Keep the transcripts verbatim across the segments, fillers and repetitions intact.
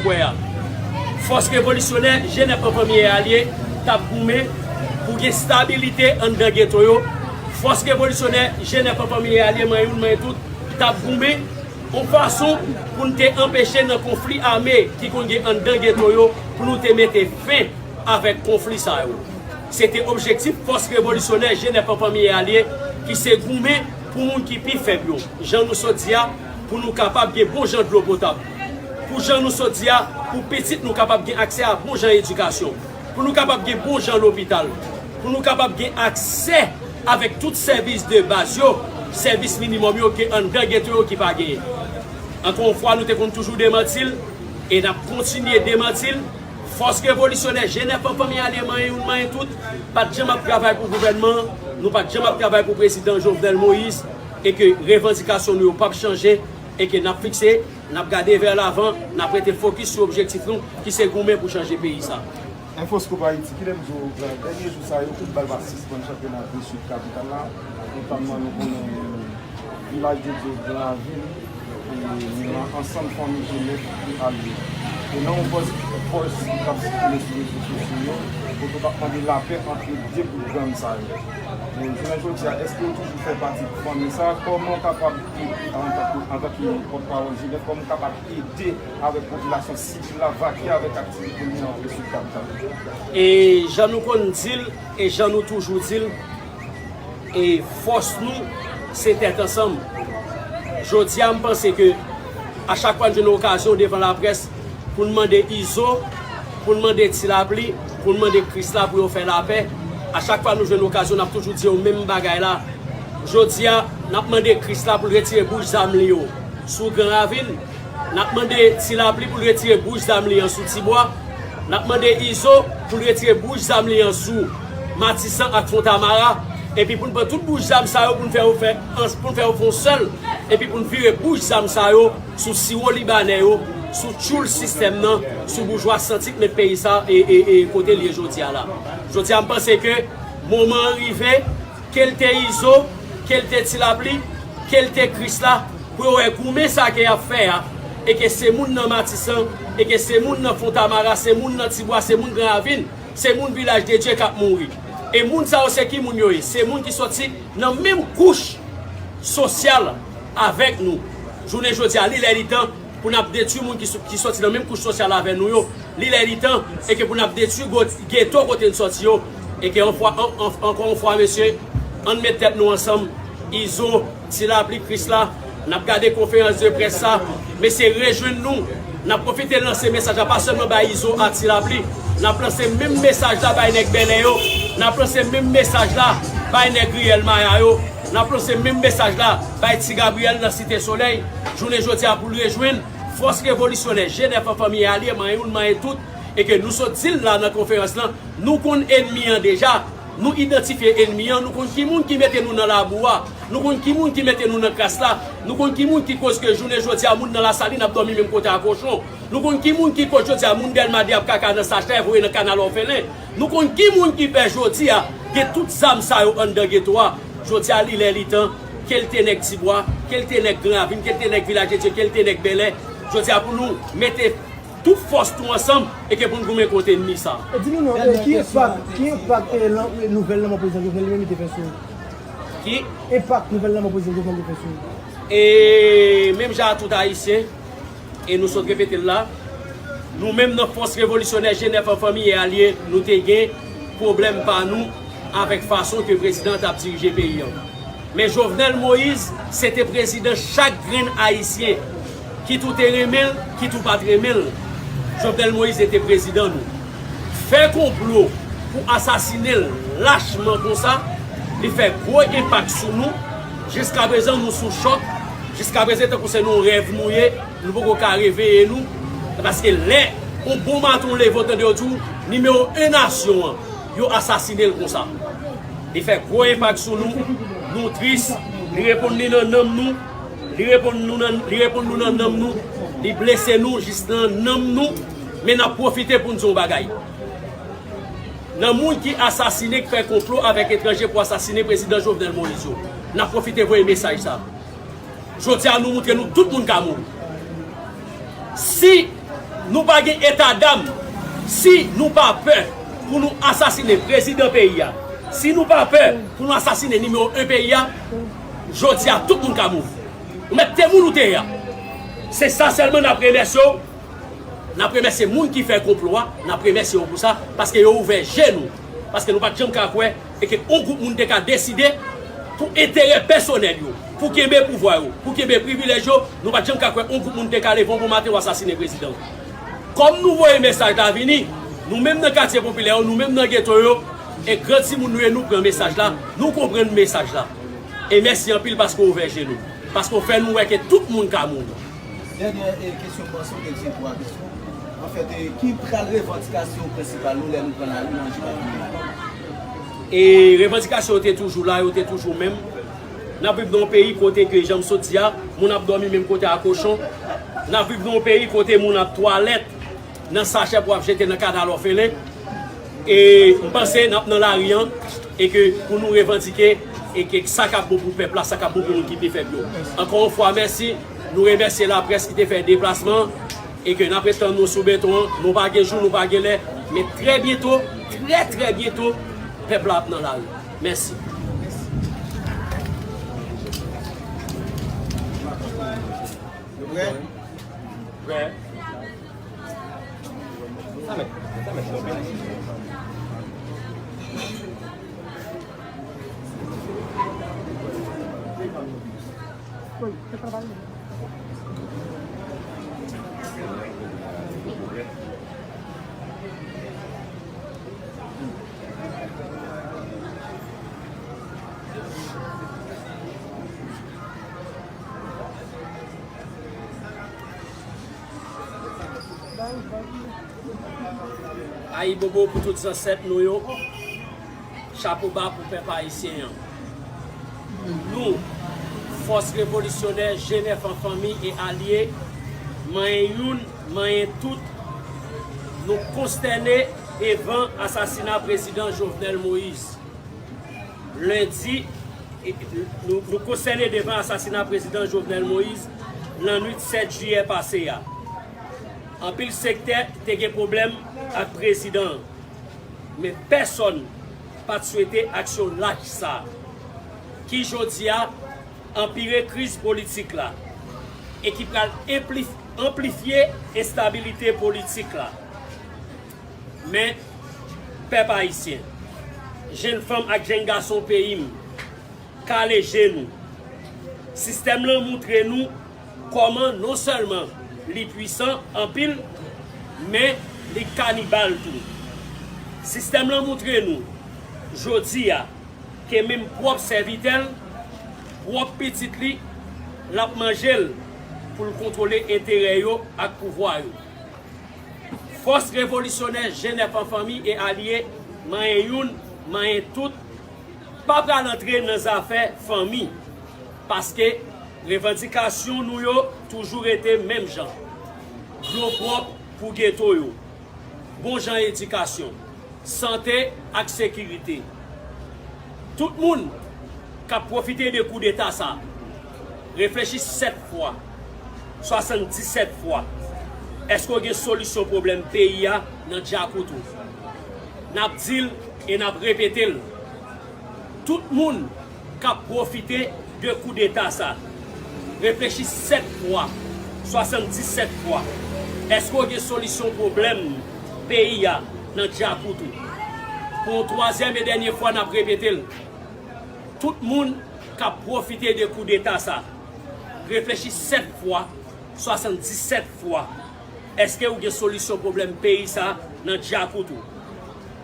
Kwè a. Fòs revolisyonè G nèf an fanmi e alye t ap goumen pou gen stabilite anndan geto yo. Fòs revolisyonè G nèf an fanmi e alye, manyen youn, manyen tout, t ap goumen yon fason pou n te anpeche nan konfli ame ki konn gen anndan geto yo, pou nou te mete fen avèk konfli sa yo. Se te objektif fòs revolisyonè G nèf an fanmi e alye ki se goumen pou moun ki pi fèb yo. Jan nou sot di a, pou nou kapab gen bon jan dlo potab. Pou jan nou sot di a, pou pitit nou kapab gen aksè a bon jan edikasyon. Pou nou kapab gen bon jan lopital. Pou nou kapab gen aksè avèk tout sèvis de baz yo, sèvis minimòm yo ke anndan geto yo ki pa genyen. Ankò yon fwa, nou te konn toujou demanti l, e n ap kontinye demanti l. Fòs revolisyonè G nèf an fanmi e alye, manyen youn, manyen tout, pa t janm ap travay pou gouvènman an, nou pa t janm ap travay pou prezidan Jovenel Moïse, e ke revandikasyon nou yo p ap chanje, e ke n ap fikse, n ap gade vè lavan, n ap rete fokis sou objektif nou, ki se goumen pou chanje peyi sa. Infoscope Haïti, kilè m di w, dènye jou sa yo, foutbòl pa sispann chanpyona de Sid Kapital la, notamman nou konnen Vilaj de Dye Gran Ravin, e, nan ansanm fanmi G nèf ki alye. E nan yon pòs, pòs ki t ap sikile sou rezo sosyo yo, kote w t ap mande lapè ant de gwoup gang sa yo. E, jounen jodi a, èske w toujou fè pati fanmi sa? Kòman w kapab, antanke, antanke pòtpawòl G nèf, kòman w kapab ede avèk popilasyon sivil la, vake avèk aktivite li nan Sid Kapital? E jan nou konn di l, e jan nou toujou di l, e fòs nou, se tèt ansanm. Jodi a, m panse ke a chak fwa n jwenn okazyon devan laprès pou n mande Izo, pou n mande Ti Lapli, pou n mande Krisla pou yo fè lapè, a chak fwa nou jwenn okazyon, n ap toujou di yo menm bagay la. Jodi a, n ap mande Krisla pou l retire bouch zam li yo sou Gran Ravin. N ap mande Ti Lapli pou l retire bouch zam li an sou Tibwa. N ap mande Izo pou l retire bouch zam li an sou Matisan ak Fontamara. Epi pou n pran tout bouch zam sa yo, pou n fè yo fè, pou n fè yo fè yon sèl. Epi pou n vire bouch zam sa yo sou siwo libanè yo, sou tchoul sistèm nan, sou boujwa santi k met peyi sa e, e, e kote l ye jodi a la. Jodi a, m panse ke moman an rive, ke l te Izo, ke l te Ti Lapli, ke l te Krisla, pou yo wè goumen sa ke y ap fè a, e ke se moun nan Matisan, e ke se moun nan Fontamara, se moun nan Tibwa, se moun Gran Ravin, se moun Vilaj de Dye k ap mouri. E moun sa yo, se ki moun yo ye? Se moun ki soti nan menm kouch sosyal avèk nou. Jounen jodi a, li lè li tan pou n ap detwi moun ki, ki soti nan menm kouch sosyal avè nou yo. Li lè li tan, e ke pou n ap detwi go-, geto kote n soti yo. E ke yon fwa, an, an, ankò yon fwa, mesye, ann met tèt nou ansanm. Izo, Ti Lapli, Krisla, n ap gade konferans de près sa. Mesye, rejwenn nou. N ap pwofite lanse mesaj la, pa sèlman bay Izo ak Ti Lapli. N ap lanse menm mesaj la bay nèg Bèlè yo. N ap lanse menm mesaj la bay nèg Riyèl Maya yo. N ap lanse menm mesaj la bay Ti Gabriyèl nan Site Solèy. Jounen jodi a pou l rejwenn fòs revolisyonè G nèf an fanmi e alye, manyen youn, manyen tout, e ke nou sot di l la nan konferans lan, nou konn ènmi an deja, nou idantifye ènmi an, nou konn ki moun ki mete nou nan labou a, nou konn ki moun ki mete nou nan kras la, nou konn ki moun ki koz ke jounen jodi a moun nan Lasalin ap dòmi menm kote a kochon, nou konn ki moun ki koz jodi a moun Dèlma de ap kaka nan sachè voye nan kanal òfelen, nou konn ki moun ki fè jodi a gen tout zam sa yo anndan geto a. Jodi a li lè li tan, ke l te nèg Tibwa, ke l te nèg Gran Ravin, ke l te nèg Vilaj de Dye, ke l te nèg Bèlè. Jodi a pou nou mete tout fòs nou ansanm e ke pou n goumen kont ènmi sa. E di nou non, e, ki enpak, ki enpak, e, lan-, e, nouvèl lanmò prezidan Jovenel li menm li te fè sou ou? Ki? Enpak nouvèl lanmò prezidan Jovenel te fè sou ou? E menm jan a tout Ayisyen, e nou sot repete l la, nou menm nan fòs revolisyonè G nèf an fanmi e alye, nou te gen pwoblèm pa nou avèk fason ke prezidan an t ap dirije peyi an. Men Jovenel Moïse, se te prezidan chak grenn Ayisyen, kit ou te renmen l, kit ou pa t renmen l. Jovenel Moïse se te prezidan nou. Fè konplo pou asasinen l lachman konsa, li fè gwo enpak sou nou. Jiskaprezan, nou sou chòk. Jiskaprezan, tankou se nan yon rèv nou ye, nou poko ka reveye nou. Paske lè yon bon maten w leve, w tande yo di w, nimewo en nasyon an, yo asasinen l konsa. Li fè gwo enpak sou nou, nou tris, li reponn li nan nanm nou, li reponn nou nan, li reponn nou nan nanm nou, li blese nou jis nan nanm nou, men n ap pwofite pou n di yon bagay. Nan moun ki asasinen, ki fè konplo avèk etranje pou asasinen prezidan Jovenel Moïse yo, n ap pwofite voye mesaj sa. Jodi a, nou moutre nou tout moun ka mouri. Si Nou pa gen etadam. Si nou pa pè pou nou asasinen prezidan peyi a, si nou pa pè pou nou asasinen nimewo en peyi a, jodi a tout moun ka mouri. Ou mèt te moun ou te ye a. Se sa sèlman n ap remèsye w. N ap remèsye moun ki fè konplo a, n ap remèsye yo pou sa, paske yo ouvè je nou. Paske nou pa t janm ka kwè e ke yon gwoup moun te ka deside pou enterè pèsonèl yo, pou kenbe pouvwa yo, pou kenbe privilèj yo, nou pa t janm ka kwè yon gwoup moun te ka leve yon bon maten pou asasinen prezidan. Kòm nou voye mesaj la vini, nou menm nan katye popilè yo, nou menm nan geto yo, e gran timoun nou ye, nou pran mesaj la, nou konprann mesaj la. E mèsi anpil paske w ouvè je nou, paske w fè nou wè ke tout moun ka mouri. Dènyè, e, kesyon m panse w te di twa kesyon. Anfèt, e, ki pral revandikasyon prensipal nou lè nou pran lari nan jou k ap vini la? E revandikasyon yo te toujou la, yo te toujou menm. N ap viv nan yon peyi kote ke, jan m sot di a, moun ap dòmi menm kote a kochon. N ap viv nan yon peyi kote moun ap twalèt nan sachè pou ap jete nan kanal òfelen. E m panse n ap nan lari an, e ke pou nou revandike, e ke sa k ap bon pou pèp la, sa k ap bon pou moun ki pi fèb yo. Ankò yon fwa, mèsi. Nou remèsye laprès ki te fè deplasman an, e ke n ap ret tann nou sou beton an. Nou pa gen jou, nou pa gen lè, men trè byento, trè, trè byento, pèp la ap nan lari. Mèsi. Yo prè? Prè. Ayibobo pou tout zansèt nou yo. Chapo ba pou pèp ayisyen an. Nou, Fòs Revolisyonè G nèf an fanmi e alye, manyen youn, manyen tout, nou konstène devan asasina prezidan Jovenel Moïse. Lendi, e, nou, nou konstène devan asasina prezidan Jovenel Moïse lannwit sèt jiyè pase a. Anpil sektè te gen pwoblèm ak prezidan an, men pèsonn pa t swete aksyon lach sa a, ki jodi a anpire kriz politik la e ki pral enplif-, anplifye enstabilite politik la. Men, pèp ayisyen, jenn fanm ak jenn gason peyi m, kale je nou. Sistèm lan moutre nou kòman non sèlman li pwisan anpil, men li kanibal tou. Sistèm lan moutre nou, jodi a, ke menm pwòp sèvitè l, pwòp pitit li, l ap manje l pou l kontwole enterè yo ak pouvwa yo. Fòs Revolisyonè G nèf an fanmi e alye, manyen youn, manyen tout, pa pral antre nan zafè fanmi, paske revandikasyon nou yo toujou rete menm jan. Dlo pwòp pou geto yo, bon jan edikasyon, sante ak sekirite. Tout moun k ap pwofite de koudeta sa, reflechi sèt fwa, swasanndisèt fwa. Èske w gen solisyon pwoblèm peyi a nan djakout ou? N ap di l e n ap repete l. Tout moun k ap pwofite de koudeta sa, reflechi sèt fwa, swasanndisèt fwa. Èske w gen solisyon pwoblèm peyi a nan djakout ou? Pou yon twazyèm e dènye fwa, n ap repete l. Tout moun k ap pwofite de koudeta sa, reflechi sèt fwa, swasanndisèt fwa. Èske w gen solisyon pwoblèm peyi sa nan djakout ou?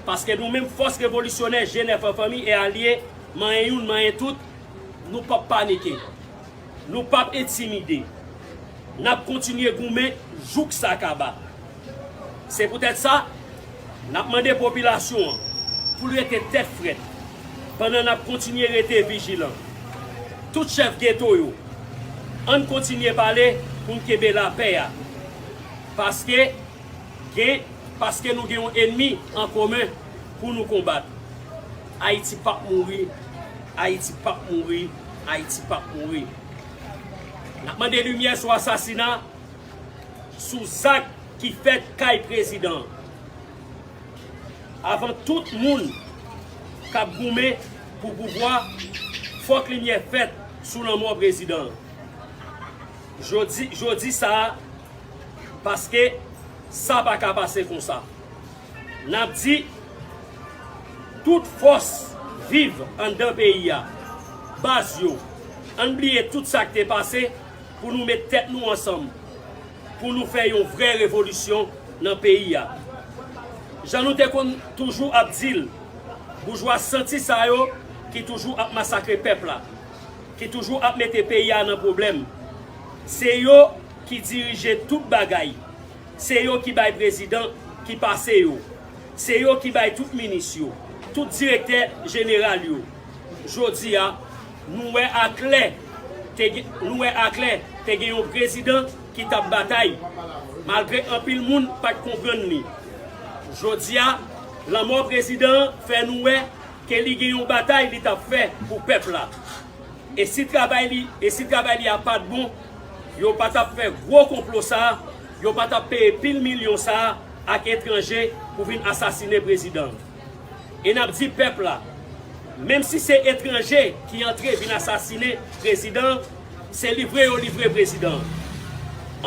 Paske nou menm Fòs Revolisyonè G nèf an fanmi e alye, manyen youn, manyen tout, nou p ap panike. Nou p ap entimide. N ap kontinye goumen jouk sa kaba. Se poutèt sa, n ap mande popilasyon an pou l rete tèt frèt pandan n ap kontinye rete vijilan. Tout chèf geto yo, ann kontinye pale pou n kenbe lapè a. Paske gen, paske nou gen yon ènmi an komen pou nou konbat. Ayiti p ap mouri, Ayiti p ap mouri, Ayiti p ap mouri. N ap mande limyè sou asasina, sou zak ki fèt kay prezidan. Avan tout moun k ap goumen pou pouvwa, fòk limyè fèt sou lanmò prezidan an. Jodi, jodi sa a, paske sa pa ka pase konsa. N ap di, tout fòs viv anndan peyi a, baz yo, ann bliye tout sa k te pase pou nou met tèt nou ansanm, pou nou fè yon vrè revolisyon nan peyi a. Jan nou te konn toujou ap di l, boujwa santi sa yo ki toujou ap masakre pèp la, ki toujou ap mete peyi a nan pwoblèm, se yo ki dirije tout bagay. Se yo ki bay prezidan ki pase yo. Se yo ki bay tout minis yo, tout direktè jeneral yo. Jodi a, nou wè aklè, te gen, nou wè aklè, te gen yon prezidan ki t ap batay, malgre anpil moun pa t konprann li. Jodi a, lanmò prezidan an fè nou wè ke li gen yon batay li t ap fè pou pèp la. E si travay li, e si travay li a pa t bon, yo pa t ap fè gwo konplo sa a, yo pa t ap peye pil milyon sa a ak etranje pou vin asasinen prezidan an. E n ap di pèp la, menm si se etranje ki antre vin asasinen prezidan an, se livre yo livre prezidan an.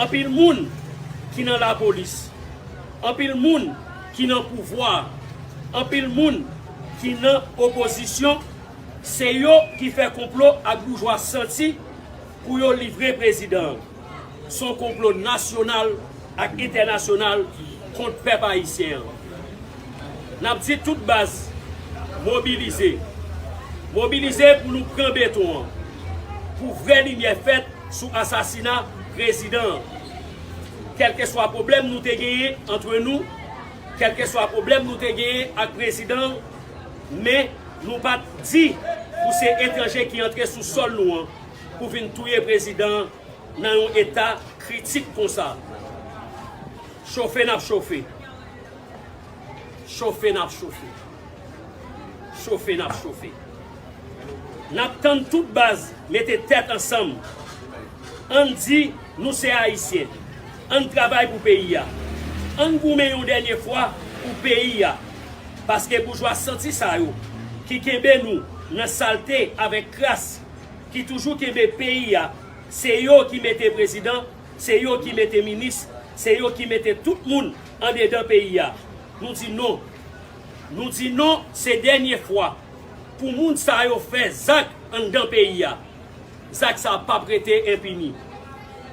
Anpil moun ki nan lapolis, anpil moun ki nan pouvwa, anpil moun ki nan opozisyon, se yo ki fè konplo ak boujwa santi pou yo livre prezidan an. Se yon konplo nasyonal ak entènasyonal kont pèp ayisyen an. N ap di tout baz, mobilize. Mobilize pou nou pran beton an, pou vrè limyè fèt sou asasina prezidan an. Kèlkeswa pwoblèm nou te genyen antre nou, kèlkeswa pwoblèm nou te genyen ak prezidan an, men nou pa t di pou se etranje ki antre sou sòl nou an pou vin touye prezidan an nan yon eta kritik konsa. Chofe n ap chofe. Chofe n ap chofe. Chofe n ap chofe. N ap tann tout baz mete tèt ansanm. Ann di nou se Ayisyen. Ann travay pou peyi a. Ann goumen yon dènye fwa pou peyi a. Paske boujwa santi sa yo ki kenbe nou nan salte avèk kras, ki toujou kenbe peyi a, se yo ki mete prezidan, se yo ki mete minis, se yo ki mete tout moun andedan peyi a. Nou di non. Nou di non, se dènye fwa pou moun sa yo fè zak anndan peyi a. Zak sa p ap rete enpini.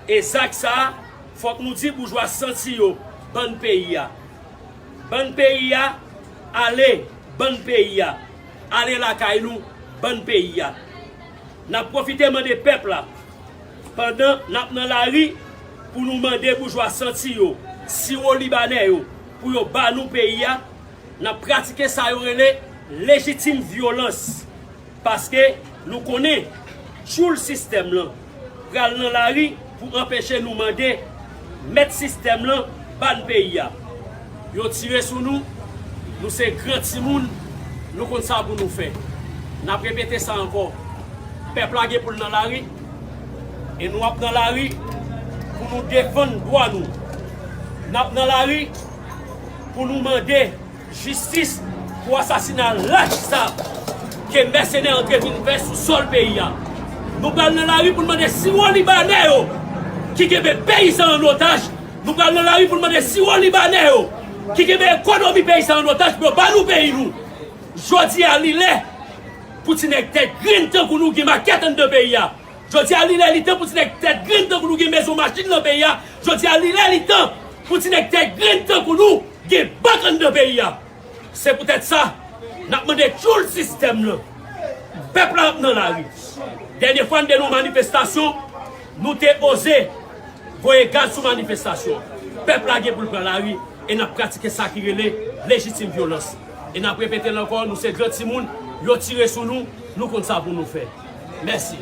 E zak sa, fòk nou di boujwa santi yo, bann peyi a. Bann peyi a, ale, bann peyi a. Ale lakay nou, bann peyi a. N ap pwofite mande pèp la, pandan n ap nan lari, pou nou mande boujwa santi yo, siwo libanè yo, pou yo ba nou peyi a, n ap pratike sa yo rele lejitim vyolans. Paske nou konnen tchoul sistèm lan pral nan lari pou anpeche nou mande mèt sistèm lan ba n peyi a. Yo tire sou nou, nou se gran timoun, nou konn sa pou nou fè. N ap repete sa ankò. Pèp la gen pou l nan lari, e nou ap nan lari pou nou defann dwa nou. N ap nan lari pou nou mande jistis pou asasina lach sa ke mèsenè antre vin fè sou sòl peyi a. Nou pral nan lari pou n mande siwo libanè yo ki kenbe peyi sa an otaj. Nou pral nan lari pou n mande siwo libanè yo ki kenbe ekonomi peyi sa an otaj pou yo ba nou peyi nou. Jodi a, li lè pou ti nèg tèt grenn tankou nou gen makèt anndan peyi a. Jodi a, li lè li tan pou ti nèg tèt grenn tankou nou gen mezon machin nan peyi a. Jodi a, li lè li tan pou ti nèg tèt grenn tankou nou gen bank anndan peyi a. Se poutèt sa, n ap mande tchoul sistèm lan. Pèp la ap nan lari. Dènye fwa n te nan yon manifestasyon, nou te oze voye gaz sou manifestasyon. Pèp la gen pou l pran lari e n ap pratike sa ki rele lejitim vyolans. E n ap repete l ankò, nou se gran timoun, yo tire sou nou, nou konn sa pou nou fè. Mèsi.